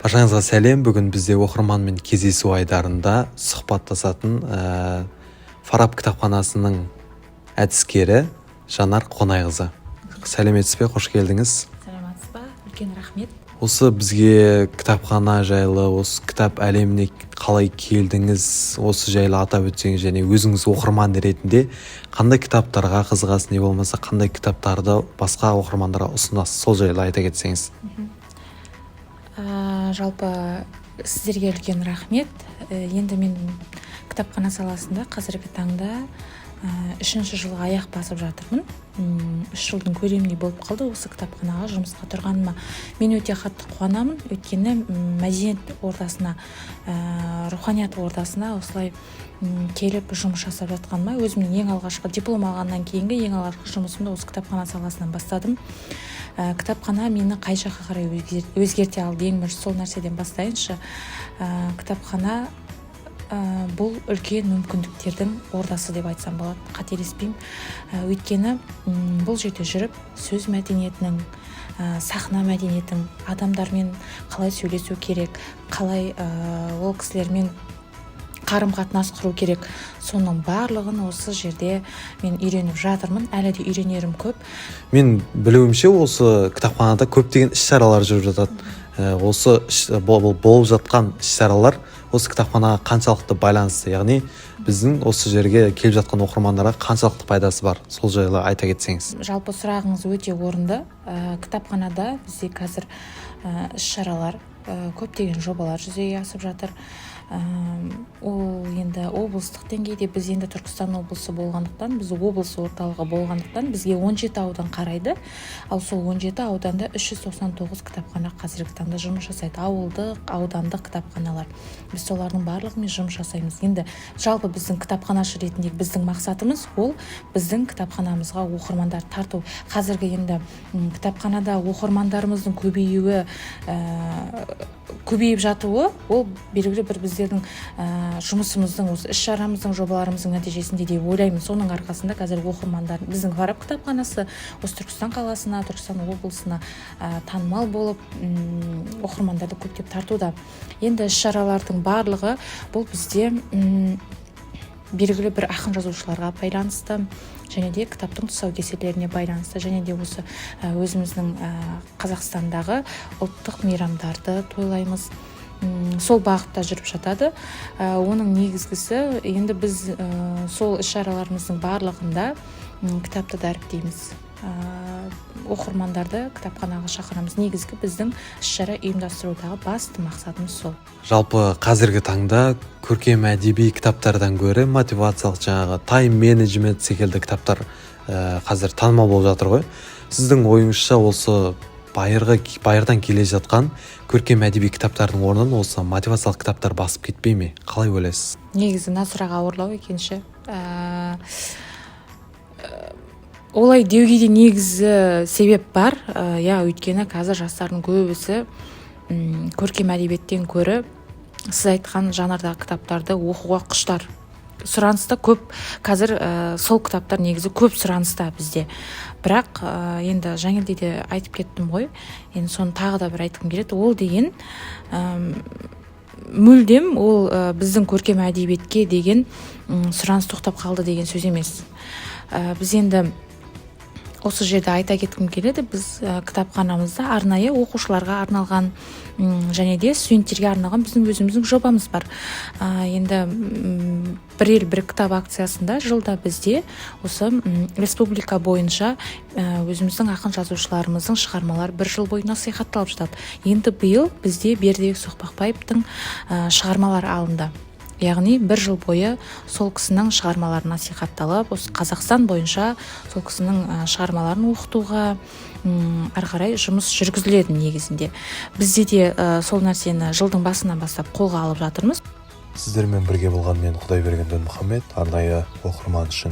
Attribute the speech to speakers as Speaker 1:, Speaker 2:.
Speaker 1: Баршаңызға сәлем! Бүгін бізде оқырманмен кездесу айдарында сұхбаттасатын Фараб кітапханасының әдіскері Жанар Қонайқызы. Сәлеметсіз бе, қош келдіңіз!
Speaker 2: Саламатсыз ба, үлкен рахмет!
Speaker 1: Осы бізге кітапхана жайлы, осы кітап әлеміне қалай келдіңіз, осы жайлы атап өтсеңіз және өзіңіз оқырман ретінде қандай кітаптарға қызығасыз, не болмаса қандай кітаптарды басқа оқырмандарға ұсынасыз, сол жайлы айта кетсеңіз.
Speaker 2: Жалпы сіздерге үлкен рахмет. Енді мен кітапхана саласында қазіргі таңда үшінші жылға аяқ басып жатырмын. 3 жылдың көлеміндей болып қалды осы кітапханаға жұмысқа тұрғаныма. Мен өте қатты қуанамын, өйткені мәдениет ордасына, руханият ордасына осылай келіп жұмыс жасап жатқаныма. Өзімнің ең алғашқы диплом алғаннан кейінгі ең алғашқы жұмысымды осы кітапхана саласынан бастадым. Кітапхана мені қай жаққа қарай өзгерте алды, ең бірінші сол нәрседен бастайыншы. Кітапхана бұл үлкен мүмкіндіктердің ордасы деп айтсам болады, қателеспеймін. Өйткені бұл жерде жүріп сөз мәдениетінің, сахна мәдениетін, адамдармен қалай сөйлесу керек, қалай ол кісілермен қарым қатынас құру керек, соның барлығын осы жерде мен үйреніп жатырмын. Әлі де үйренерім көп.
Speaker 1: Мен білуімше, осы кітапханада көптеген іс шаралар жүріп жатады. Осы болып жатқан іс шаралар осы кітапханаға қаншалықты байланысты, яғни біздің осы жерге келіп жатқан оқырмандарға қаншалықты пайдасы бар, сол жайлы айта кетсеңіз.
Speaker 2: Жалпы сұрағыңыз өте орынды. Кітапханада бізде қазір іс шаралар, көптеген жобалар жүзеге асып жатыр. Ол енді облыстық деңгейде, біз енді Түркістан облысы болғандықтан, біз облыс орталығы болғандықтан, бізге 17 аудан қарайды. Ал сол 17 ауданда 399 кітапхана қазіргі таңда жұмыс жасайды, ауылдық, аудандық кітапханалар. Біз солардың барлығымен жұмыс жасаймыз. Енді жалпы біздің кітапханашы ретінде біздің мақсатымыз ол біздің кітапханамызға оқырмандар тарту. Қазіргі енді кітапханада оқырмандарымыздың көбеюі, көбейіп жатуы ол белгілі бір біздердің жұмысымыздың, осы іс шарамыздың, жобаларымыздың нәтижесінде деп ойлаймын. Соның арқасында қазір оқырмандар, біздің Фараб кітапханасы осы Түркістан қаласына, Түркістан облысына танымал болып, оқырмандарды көптеп тартуда. Енді іс шаралардың барлығы бұл бізде белгілі бір ақын жазушыларға байланысты және де кітаптың тұсаукесерлеріне байланысты және де осы өзіміздің Қазақстандағы ұлттық мейрамдарды тойлаймыз. Сол бағытта жүріп жатады. Оның негізгісі енді біз сол іс шараларымыздың барлығында кітапты дәріптейміз, оқырмандарды кітапханаға шақырамыз. Негізгі біздің іс шара ұйымдастырудағы басты мақсатымыз сол.
Speaker 1: Жалпы қазіргі таңда көркем әдеби кітаптардан гөрі мотивациялық, жаңағы тайм менеджмент секілді кітаптар қазір танымал болып жатыр ғой. Сіздің ойыңызша, осы байырдан келе жатқан көркем әдеби кітаптардың орнын осы мотивациялық кітаптар басып кетпей ме, қалай ойлайсыз?
Speaker 2: Негізі мына сұрақ ауырлау екен ше. Олай деуге де негізі себеп бар. Иә, өйткені қазір жастардың көбісі көркем әдебиеттен көрі сіз айтқан жанрдағы кітаптарды оқуға құштар, сұраныста көп қазір. Сол кітаптар негізі көп сұраныста бізде. Бірақ енді жаңағыда де айтып кеттім ғой, енді соны тағы да бір айтқым келеді. Ол деген мүлдем ол біздің көркем әдебиетке деген сұраныс тоқтап қалды деген сөз емес. Біз енді осы жерде айта кеткім келеді, біз кітапханамызда арнайы оқушыларға арналған және де студенттерге арналған біздің өзіміздің жобамыз бар. Енді «Бір ел, бір кітап» акциясында жылда бізде осы республика бойынша өзіміздің ақын жазушыларымыздың шығармалары бір жыл бойы насихатталып жатады. Енді биыл бізде Бердібек Соқпақбаевтың шығармалары алынды, яғни бір жыл бойы сол кісінің шығармалары насихатталып, осы Қазақстан бойынша сол кісінің шығармаларын оқытуға ары қарай жұмыс жүргізіледі. Негізінде бізде де сол нәрсені жылдың басынан бастап қолға алып жатырмыз.
Speaker 1: Сіздермен бірге болған мен, Құдайберген Дінмұхаммед, арнайы оқырман үшін.